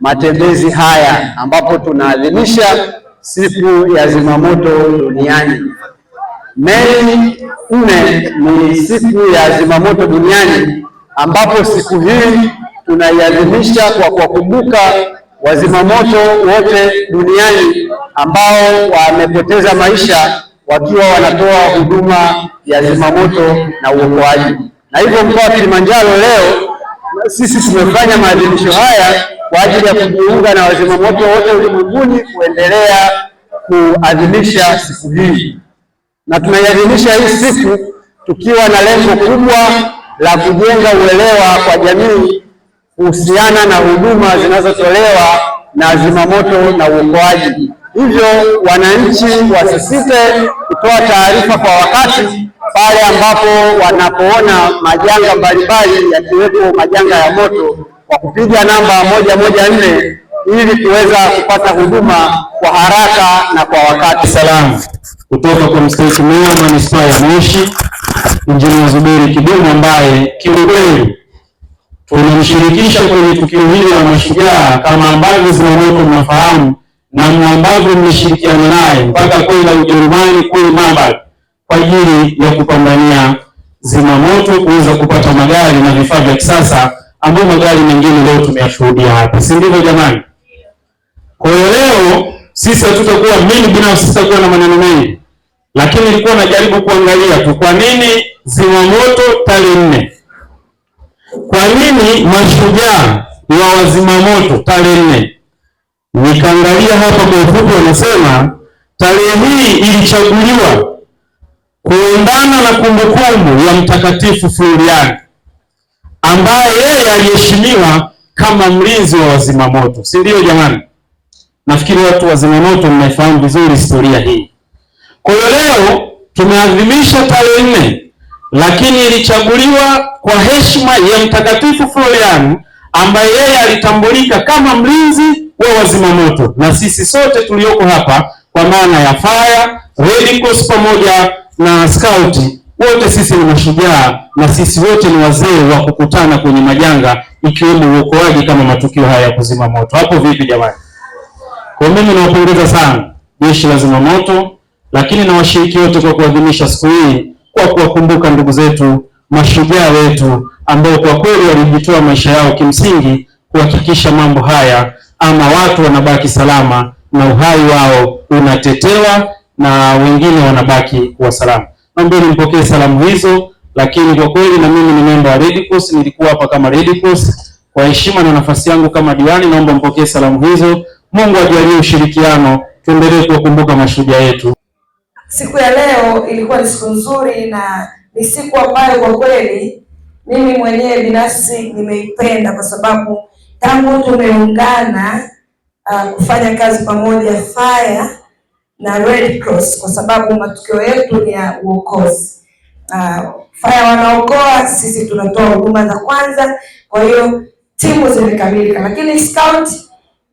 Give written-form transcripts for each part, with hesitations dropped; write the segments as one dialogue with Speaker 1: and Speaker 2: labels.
Speaker 1: matembezi haya ambapo tunaadhimisha siku ya zimamoto duniani. Mei 4 ni siku ya zimamoto duniani ambapo siku hii tunaiadhimisha kwa kuwakumbuka wazimamoto wote duniani ambao wamepoteza maisha wakiwa wanatoa huduma ya zimamoto na uokoaji. Na hivyo mkoa wa Kilimanjaro leo sisi tumefanya maadhimisho haya kwa ajili ya kujiunga na wazimamoto wote ulimwenguni kuendelea kuadhimisha siku hii, na tunaiadhimisha hii siku tukiwa na lengo kubwa la kujenga uelewa kwa jamii kuhusiana na huduma zinazotolewa na zimamoto na uokoaji. Hivyo wananchi wasisite kutoa taarifa kwa wakati pale ambapo wanapoona majanga mbalimbali yakiwepo majanga ya moto kwa kupiga namba 114 ili kuweza kupata huduma kwa haraka na kwa wakati.
Speaker 2: Salamu kutoka kwa mstahiki meya manispaa ya Moshi Injinia Zuberi Kidumu ambaye kiukweli tunamshirikisha kwenye tukio hili la mashujaa, kama ambavyo zimamoto mnafahamu namna ambavyo mmeshirikiana naye mpaka kwenda Ujerumani kule Marburg kwa ajili ya kupambania zimamoto kuweza kupata magari na vifaa vya kisasa ambayo magari mengine leo tumeyashuhudia hapa, si ndivyo jamani? Kwa hiyo leo sisi hatutakuwa, mimi binafsi sitakuwa na maneno mengi, lakini nilikuwa najaribu kuangalia tu kwa nini zimamoto tarehe 4, kwa nini mashujaa wa wazimamoto tarehe 4. Nikaangalia hapa kwa ufupi, wanasema tarehe hii ilichaguliwa kuendana na kumbukumbu ya Mtakatifu Floriani ambaye yeye aliheshimiwa kama mlinzi wa wazimamoto, si ndio jamani? Nafikiri watu wa zimamoto mnaifahamu vizuri historia hii. Kwa hiyo leo tumeadhimisha tarehe 4, lakini ilichaguliwa kwa heshima ya Mtakatifu Floriani ambaye yeye alitambulika kama mlinzi wa wazimamoto, na sisi sote tulioko hapa kwa maana ya Fire, Red Cross pamoja na Scout, wote sisi ni mashujaa na sisi wote ni wazee wa kukutana kwenye majanga ikiwemo uokoaji kama matukio haya ya kuzima moto. Hapo vipi jamani? Kwa mimi nawapongeza sana Jeshi la Zimamoto, lakini na washiriki wote kwa kuadhimisha siku hii kwa kuwakumbuka ndugu zetu mashujaa wetu ambao kwa kweli walijitoa maisha yao kimsingi kuhakikisha mambo haya ama watu wanabaki salama na uhai wao unatetewa na wengine wanabaki kuwa salama. Naombeni mpokee salamu hizo, lakini kwa kweli na mimi ni memba wa Red Cross, nilikuwa hapa kama Red Cross. Kwa heshima na nafasi yangu kama diwani, naomba mpokee salamu hizo. Mungu ajalie ushirikiano, tuendelee kuwakumbuka mashujaa yetu.
Speaker 3: Siku ya leo ilikuwa ni siku nzuri na ni siku ambayo kwa kweli mimi mwenyewe binafsi nimeipenda kwa sababu tangu tumeungana kufanya kazi pamoja Fire na Red Cross, kwa sababu matukio yetu ni ya uokozi. Fire wanaokoa, sisi tunatoa huduma za kwanza, kwa hiyo timu zimekamilika, lakini Scout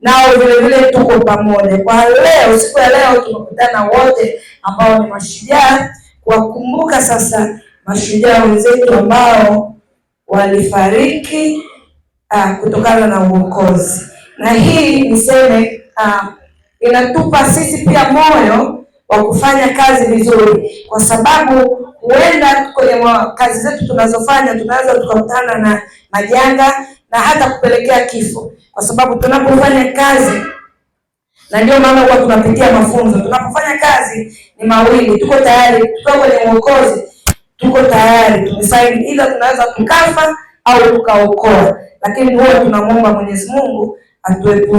Speaker 3: nao vile vile tuko pamoja. Kwa leo, siku ya leo tumekutana wote ambao ni mashujaa kuwakumbuka sasa mashujaa wenzetu ambao walifariki kutokana na uokozi, na hii niseme inatupa sisi pia moyo wa kufanya kazi vizuri, kwa sababu huenda kwenye kazi zetu tunazofanya tunaweza tukakutana na majanga na hata kupelekea kifo, kwa sababu tunapofanya kazi, na ndio maana huwa tunapitia mafunzo. Tunapofanya kazi ni mawili, tuko tayari, tukiwa kwenye uokozi tuko tayari, tumesaini, ila tunaweza tukafa au tukaokoa, lakini huwa tunamwomba Mwenyezi Mungu atuepushe.